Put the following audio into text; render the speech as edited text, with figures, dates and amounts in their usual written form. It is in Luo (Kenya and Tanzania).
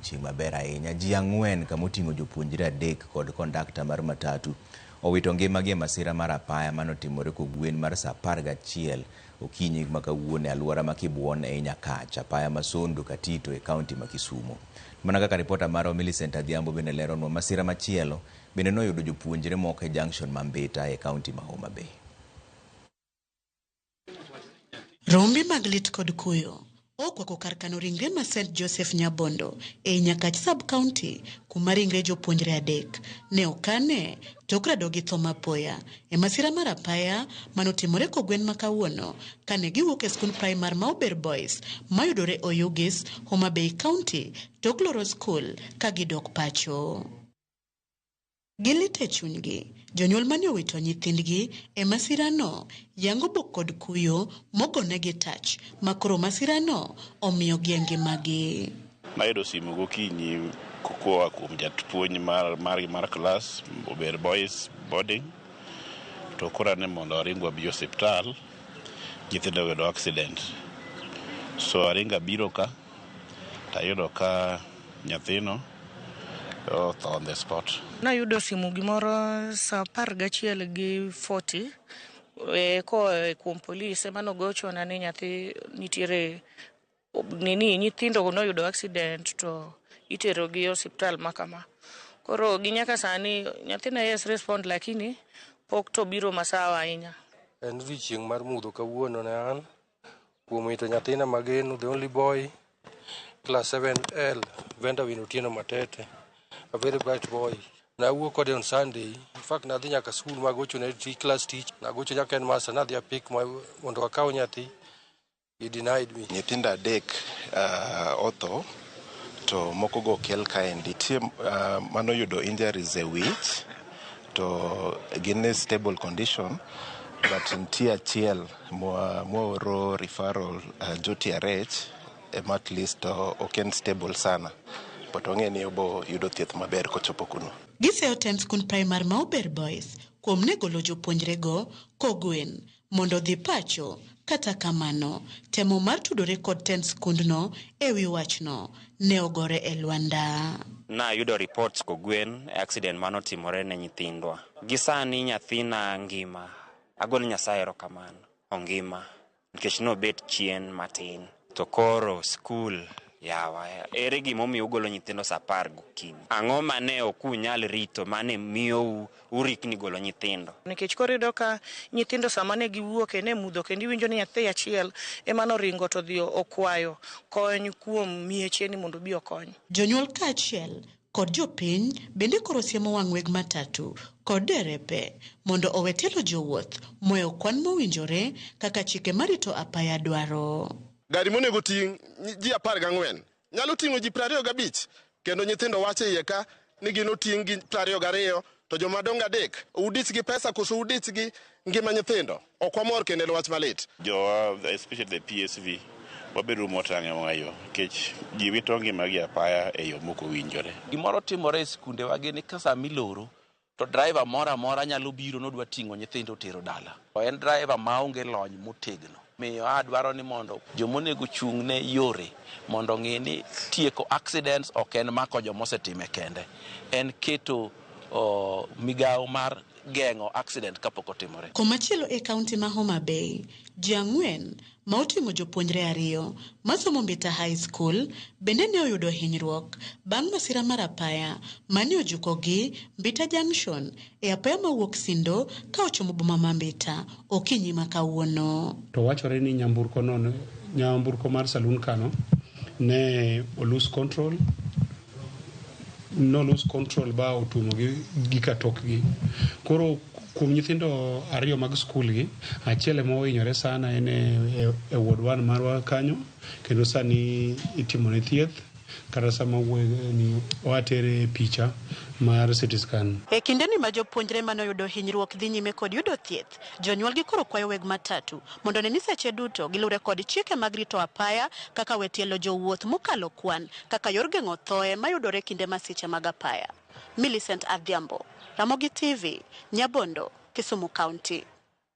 odiochieng' maber ahinya. Ji ang'wen kama oting'o jopuonjre adek kod kondakta mar matatu owito ngimagi e masira mar apaya manotimore kogwen mar saa 11 okinyi ma kawuono e alwora ma Kibuon ei Nyakach, apaya ma Sondu Katito e kaunti ma Kisumu. Mana kaka ripota marwa Millicent Adhiambo bende leronwa, masira machielo bende noyudo jopuonjre moko e junction ma Mbita e kaunti ma Homa Bay. Rombe mag lit kod kuyo okwako kar kano ringre ma St Joseph Nyabondo ei Nyakach sub-county kuma ringre jopuonjre adek ne okane tok rado gi tho mapoya e masira mar apaya manotimore kogwen ma kawuono kane giwuok e skund primar ma Ober Boys mayudore Oyugis, Homa Bay County tok loro skul ka gidok pacho. Gi lit e chunygi, jonyuol mane owito nyithindgi e masirano yango bok kod kuyo mogonegi tach ma koro masirano omiyogi e ngimagi. Nayudo simu gokinyi koa kuom japuonj margi mar klas Ober Boys Boarding to koro ni mondo aring wabi osiptal nyithindo oyudo accident. So aringo abiro ka tayudo ka nyathino otho on the spot. Nayudo simu gimoro saa 11 gi 40 koa kuom polis ema nogochona ni nyathi nitiere nini nyithindo noyudo accident to itero gi osiptal ma kama. Koro gi nyaka sani nyathina yes respond lakini pok to biro masawa ahinya. En odiochieng' mar mudho kawuono ne an kuom wito nyathina mageno the only boy class 7L Vendawin Otieno Matete a very bright boy. Nawuok kode on Sunday in fact nadhi nyaka skul magocho ne class teacher nagocho nyaka headmaster nadhi apik mondo akaw nyathi he denied me. Nyithindo adek otho to moko go okel kaendi. Nitie manoyudo injuries e wich to gin e stable condition but nitie achiel mwaoro referral JTRH ema at least ok en stable sana but wang'e ni obo yudo thieth maber kochopo kuno. Giseyo tend skund primar ma Ober Boys kuom ne golo jopuonjrego kogwen mondo odhi pacho. Kata kamano, temo mar tudore kod tend skundno e wi wachno ne ogore e lwanda. Nayudo reports kogwen e accident manotimore ne nyithindwa. Gi sani nyathina ngima. Agone Nyasaye erokamano. Ongima. Nikech nobet chien matin. To koro skul yawa ere gimomiyo ugolo nyithindo saa 10 gokinyi? Ang'o mane ok unyal rito mane miyou urikni golo nyithindo? Nikech koro iyudo ka nyithindo sama ne giwuok ne mudho kendo iwinjo ni nyathi achiel ema noringo to odhi okwayo kony kuom mieche ni mondo obi okony. Jonyuol kaachiel kod jopiny bende koro siemo wang' weg matatu kod derepe mondo owe telo jowuoth moyo kwan mowinjore kaka chike marito apaya dwaro. Gari monego ting' ji 14 nyalo ting'o ji 25 kendo nyithindo wacho iye ka ni gin oting' gi 22 to joma dongo adek udich gi pesa koso udich gi ngima nyithindo ok wamor kendo en wach malit. Jowa especially the PSV wabedo motang' e wang'ayo nikech ji wito ngimagi apaya e yo mok owinjore. Gimoro timore e skundewagi ni ka sama iloro to driver moro amora nyalo biro nodwa ting'o nyithindo tero dala. To en driver maonge lony motegno. Miyo adwaro ni mondo jomonego chung' ne yore mondo ong'i ni tieko accidents ok en mako jomosetime kende. En keto migawo mar geng'o accident kapok otimore. Komachielo e kaunti ma Homa Bay, ji ang'wen ma oting'o jopuonjre ariyo masomo Mbita High School bende ne oyudo hinyruok bang' masira mar apaya mane ojukogi Mbita Junction e apaya mawuok Sindo ka ochomo boma ma Mbita okinyi ma kawuono. To wachore ni nyamburko no, nyamburko mar saloon kano ne o lose control no lose control ba otuomo gi katokgi. Koro kuom nyithindo ariyo mag skul gi, achiel ema ohinyore sana en e ward 1 marwa kanyo, kendo sani itimone thieth kata sama wuoyo ni watere e picha mar CT scan. E kindeni ma jopuonjre mane oyudo hinyruok dhi nyime kod yudo thieth, jonyuolgi koro kwayo weg matatu mondo one ni seche duto gilure kod chike mag rito apaya kaka we tielo jowuoth mokalo kwan kaka yor geng'o thoe mayudore kinde masiche mag apaya. Millicent Adhiambo, Ramogi TV, Nyabondo, Kisumu County.